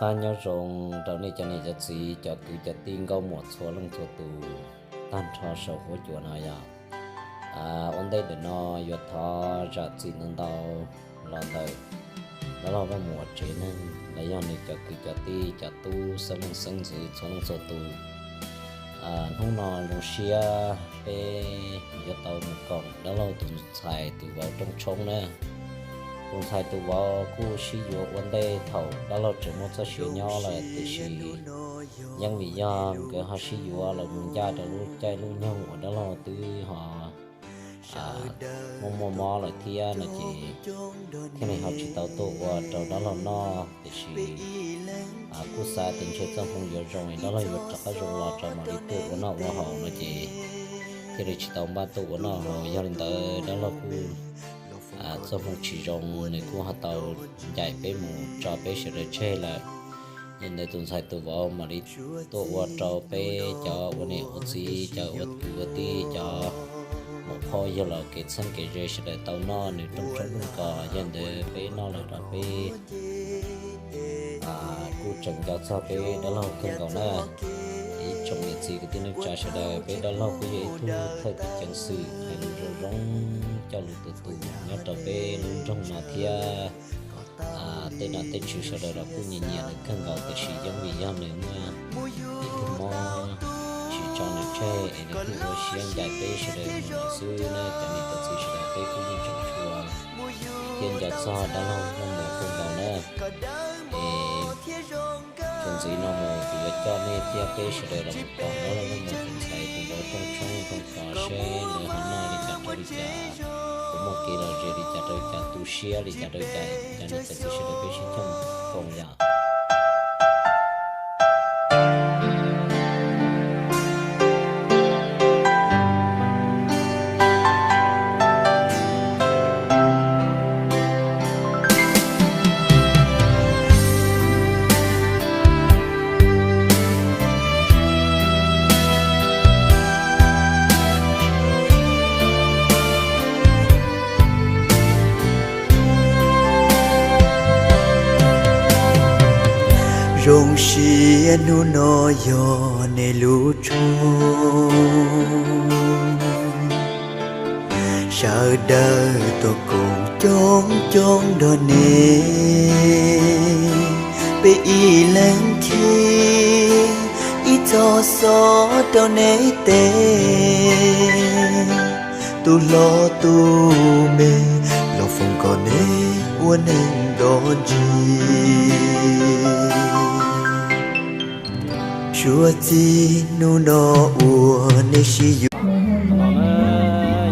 Qab nyob zoo rau nej cov niam cov txiv, cov kwv cov tij nkauj muam txhua leej txhua tus tag nrho saum huab cua no yog. Ua ntej ntawm no yuav thov zam txim ntau ntau los ntawm dab laug Vaj Muas tsev neeg los yog nws cov kwv cov tij cov tub xeeb leej xeeb ntxwv txhua leej txhua tus. Hnub no zoo siab peb yuav tau mus koom dab laug tus ntxhais tus vauv rooj tshoob na. Tus ntxhais tus vauv kuj sib yuav ua ntej thaum dab laug tseem muaj txoj sia nyob lawm, tiam sis yeej vim yog nkawd ho sib yuav los mus ncaj rau lub caij lub nyoog uas dab laug twb ho muaj muaj mob lawm thiab no ces thiaj li ho tsis tau tuaj ua rau dab laug noj. Tiam sis kuj xav tias ntshe txoj hmoo yuav zoo es dab laug yuav rov qab zoo los rau mam li tuaj ua noj ua haus no ces thiaj li tsis tau npaj tuaj ua noj haus. Yog li ntawd dab laug kuj txoj hmoo tsis zoo, nws kuj ho tau ncaim peb mus tso peb sawv daws tseg lawm. Yog li ntawd tus ntxhais tus vauv mam li tuaj ua rau peb cov ua niam ua txiv, cov ua kwv ua tij, cov muam phauj yawg laus kev txheeb kev ze sawv daws tau noj nws rooj tshoob rooj kos. Yog li ntawd peb noj lawm los peb kuj tseem nco txog peb dab laug kawg nkaus na. Ib tsoom niam txiv kwv tij neej tsa sawv daws, peb dab laug kuj yog ib tug thawj tub ceev xwm hais lus zoo zoo coj lus tus tus nyob rau peb lub nroog no thiab. Tej nom tej tswv sawv daws los kuj nyiam nyiam nws kawg nkaus, tiam sis yeej vim yog nws muaj ib tug mob tsis tso nws tseg es nws kuj ua siab ncaim peb sawv daws mus lawm xwb na. Cov niam cov txiv sawv daws, peb kuj yeej tseem tshua thiab nco txog dab laug Vaj Muas kawg nkaus na. Es txuas ntxiv no mus kuv yuav coj nej thiab peb sawv daws los mus koom dab laug Vaj Muas tus ntxhais tus vauv rooj tshoob rooj kos seb lawv ho noj li cas rau li cas, puas muaj kev lom zem li cas rau li cas, tu siab li cas rau li cas. Cov niam cov txiv sawv daws, peb sib coj mus koom yom. Zoo siab hnub no yog nej lub rooj, sawv daws tuaj koom coob coob nrog nej, peb ib leeg khib ib txoj xov rau nej tes. Tus hlob tus me, los foom kom nej ua neeg nto ntsis. Suav txij hnub no uas nej sib yuav.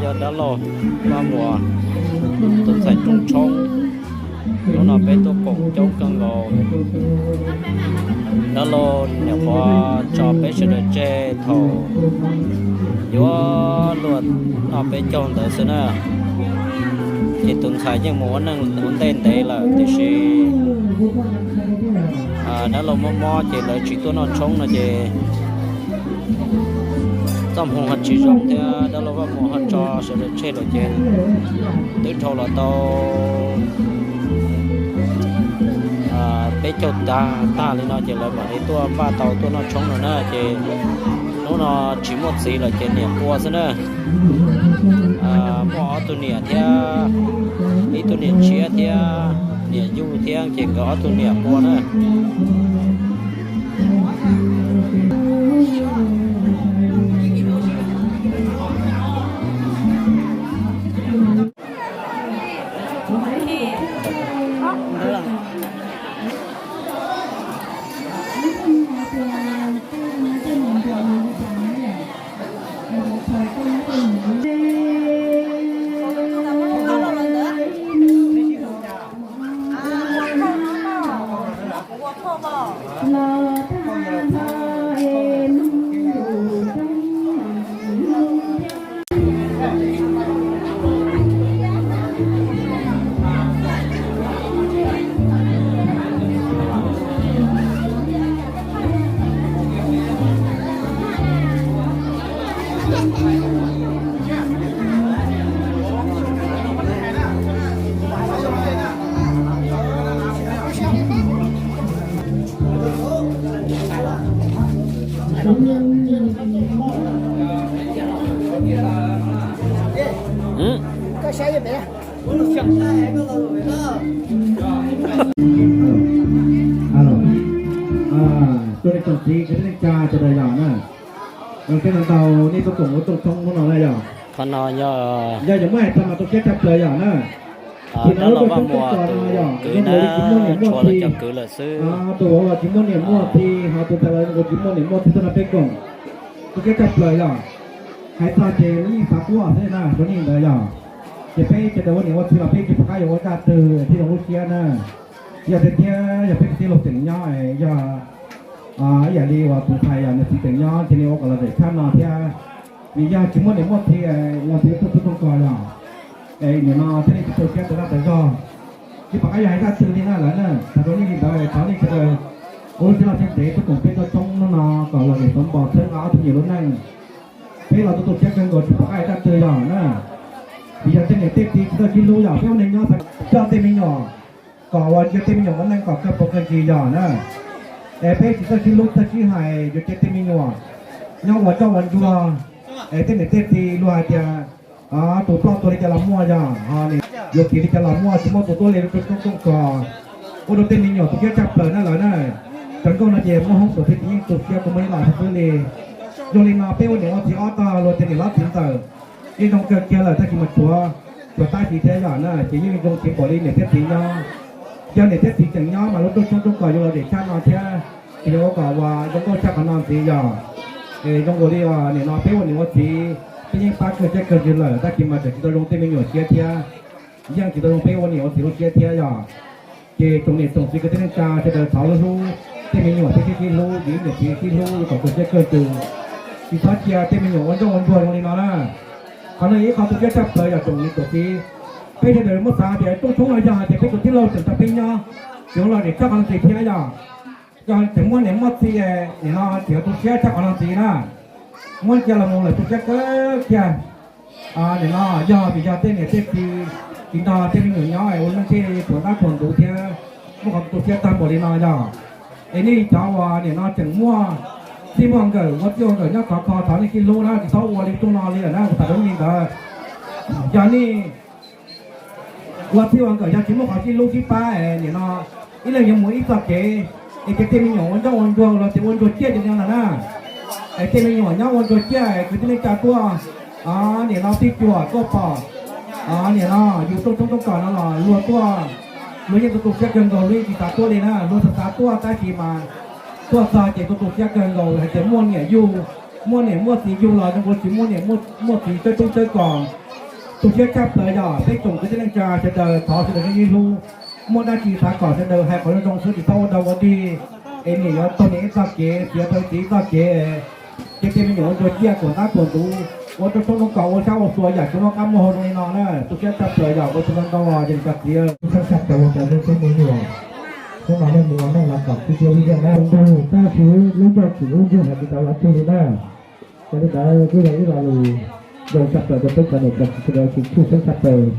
Yog dab laug Vaj Muas tus ntxhais rooj tshoob, hnub no peb tuaj koom coob kawg nkaus. Dab laug nyuam qhuav tso peb sawv daws tseg thaum yuav luag noj peb caug ntawd xwb na. Ces tus ntxhais yeej mus ua neej ua ntej ntev lawm, tiam sis dab laug mob mob ces lawv tsis tuaj noj tshoob no ces txoj hmoo ho tsis zoo thiab dab laug Vaj Muas ho tso sawv daws tseg lawm ces twb dhau los tau peb caug tag tag li no ces lawv mam li tuaj npaj tau tuaj noj tshoob no na. Ces hnub no tsis muaj txiv lawm ces niam qua xwb na. Muaj ob tug niam thiab, ib tug niam tshiab thiab niam yug thiab ces nkawd ob tug niam qua na. Tuaj nej tsoom txiv kwv tij neej tsa sawv daws yog na, tej no ntau nej tuaj koom ua rooj tshoob hnub no na yog. Yog yog muab hais txog mas tu siab tshaj plaws yog na. Ces no lub rooj tshoob rooj kos no yog zoo nkaus li tsis muaj niam muaj txiv, tus vauv los tsis muaj niam muaj txiv, ho tus ntxhais los zoo nkaus tsis muaj niam muaj txiv tuaj nrog peb koom, tu siab tshaj plaws yog. Hais txog ces yeej xav quaj xwb na, rau nej ntawd yog. Ces peb sawv daws ua niam ua txiv los peb tsis pom qab yuav ua zaj twg thiaj zoo lub siab na. Yog tiag thiab yog peb kwv tij laus tseem nyob, yog ib yam li uas tus ntxhais yog nws txiv tseem nyob ces nws ua kom lom zem tshaj no thiab. Vim yog tsis muaj niam muaj txiv, ua txiv tuaj tshoob rooj kos yog, nim no thiaj li tsis tu siab tau zaj tau zog. Tsis pom qab yuav hais zaj twg li na lawm na. Txhais rau nej li ntawd thov nej sawv daws ua lub siab loj siab ntev tuaj koom peb rooj tshoob hnub no kom lom zem xov npos txhawb nqa ob tug me nyuam lub neej. Peb los tu tu siab kawg nkaus tsis pom qab hais zaj twg yog na. Vim yog tej niam tej txiv tsis txawj sib hlub yog peb ua neeg nyob xav coj tej me nyuam kom uas ntsia tej me nyuam ua neej kom kawg paus kawg ntsis yog na. Es peb tsis txawj sib hlub txawj sib hais yuav cia tej me nyuam nyob ua coj ua nruag. Es tej niam tej txiv luag hais tias tus ploj tuag li cas los muaj yog, yuav kiag li cas los muaj, tsis muaj tus tuaj li lub rooj tshoob rooj kos ua rau tej me nyuam tu siab tshaj plaws na lawm na. Cov nkauj no ces muaj hoob tuam pheej tsis yeej tu siab, kuv muaj ib los xwb li. Yog li no peb ua niam ua txiv ob tog luag tias niam hlob txiv ntxawm yeej zoo kawg kiag lawm tab sis mas tshuav, tshuav tab sis thiab yog na ces yeej zoo tsis npaum li niam thiab txiv nyob. Yog niam thiab txiv tseem nyob mas lub rooj tshoob rooj kos yuav lom zem tshaj no thiab, ces yuav ua kom uas zoo nkauj tshaj qhov no ntxiv yog. Es zoo nkaus li nim no peb ua niam ua txiv peb yeej pab kawg siab kawg ntsws lawm tab sis mas tseem tsis tau zoo tej me nyuam siab thiab, yeej tsis tau zoo peb ua niam ua txiv lub siab thiab yog. Ces tsoom niam tsoom txiv kwv tij neej tsa sawv daws thov hlub hlub tej me nyuam, peb sib sib hlub, niam txiv sib hlub kom kawg siab kawg ntsws, tsis txhob cia tej me nyuam ua ntsooj ua nruag zoo li no na. Qhov no yog ib qho tu siab tshaj plaws yog tsoom niam tsoom txiv, peb sawv daws muab xav tias rooj tshoob no yog hais tias peb tus tij laug tseem nrog peb nyob, ces lom zem tshaj qhov no ntxiv thiab yog. Yog tseem muaj niam muaj txiv, nim no tseem tu siab tshaj qhov no ntxiv na. Muab cia los mus lawm tu siab kawg kiag. Nim no yog vim yog tej niam tej txiv tsis nrog tej me nyuam nyob ua neej thiaj li tuag dab tuag ntuv thiab muaj qhov tu siab tag npaum li no yog. Es nej cov uas nim no tseem muaj txij muaj nkawm ua txij ua nkawm nyob khov kho thov nej sib hlub na, tsis txhob ua li rooj no li lawm na, kuv tham rau nej li ntawd. Yog nej ua txij ua nkawm yog tsis muaj qhov sib hlub sib pab, nim no ib leeg yuav mus ib txoj kev, es ces tej me nyuam ua ntsooj ua nruag los ces ua nruag ciaj ces li no ntag na. Es tej me nyuam nyob ua nruag ciaj, kwv tij neej tsa tuaj, nim no tij cuam tuaj pom, nim no yus rooj tshoob rooj kos no los luag tuaj, luag yeej tu tu siab kawg nkaus, luag yeej tsis xav tuaj li na, luag xav xav tuaj tab sis mas tuaj txog ces tu tu siab kawg nkaus hais tias muaj niam yug, muaj niam muaj txiv yug los zoo nkaus tsis muaj niam muaj txiv tsawb tshoob tsawb kos. Tu siab tshaj plaws yog peb tsoom kwv tij neej tsa sawv daws thov sawv daws sib hlub, muaj dab tsi xav kom sawv daws hais qhov zoo zoo xwb tsis txhob ua dog ua dig, es niam yuav taug niam ib txoj kev, txiv yuav taug txiv ib txoj kev, ces tej me nyuam ua nruag ciaj tuag dab tuag ntuv, ua rooj tshoob rooj kos ua sab ua sua yam tsis muaj qab muaj hau zoo li no na. Tu siab tshaj plaws yog ua tsis tau ntau ces cov txiv txhawb tshaj plaws ua cov zoo tub me nyuam. Hnub no nej mus ua neej los kom txi cia li yeej na. Tab sis lub ncauj tsis lub ntsej hais tsis tau los twg li na. Yog li ntawd kuj yog ib lo lus zoo tshaj plaws rau peb cov niam cov txiv sawv daws tsis tshwj xeeb tshaj plaws.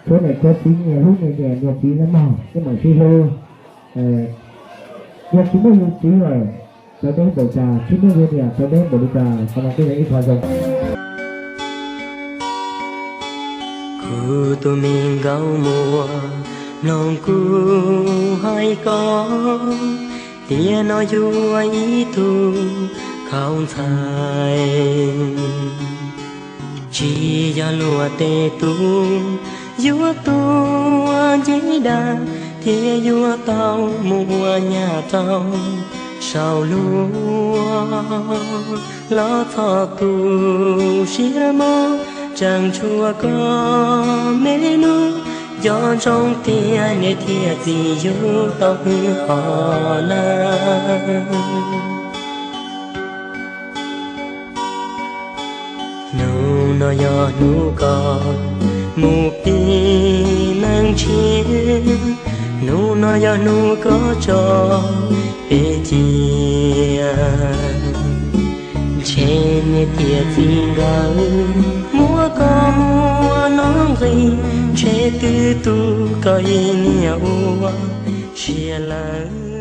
Tshuav niam tshuav txiv nyias hlub nyias, nyias txiv nyias mog, nej mam sib hlub. Yog tsis muaj yus txiv lawm, txawv deb npaum cas, tsis muaj yus niam txawv deb npaum li cas, qhov no kuj yog ib qho zoo. Kuv tus me nkauj muam, mloog kuv hais koj, tiam no yuav ib tug khaub ntxhais. Tsis yog luag tej tub yuav tuaj nce dag, thiaj yuav tau mus ua nyab rau saum luag. Los txhob tu siab mog, tseem tshuav koj me nus, nco ntsoov tias niam thiab txiv yug tau hwj hom lawm. Hnub no yog hnub koj mus pib neej ntshiab, hnub no yog hnub koj tso peb cia. Ntshe niam thiab txiv nkawd muab koj muab noj nqi, ntshe twb tu koj ib niam ua sia lawm.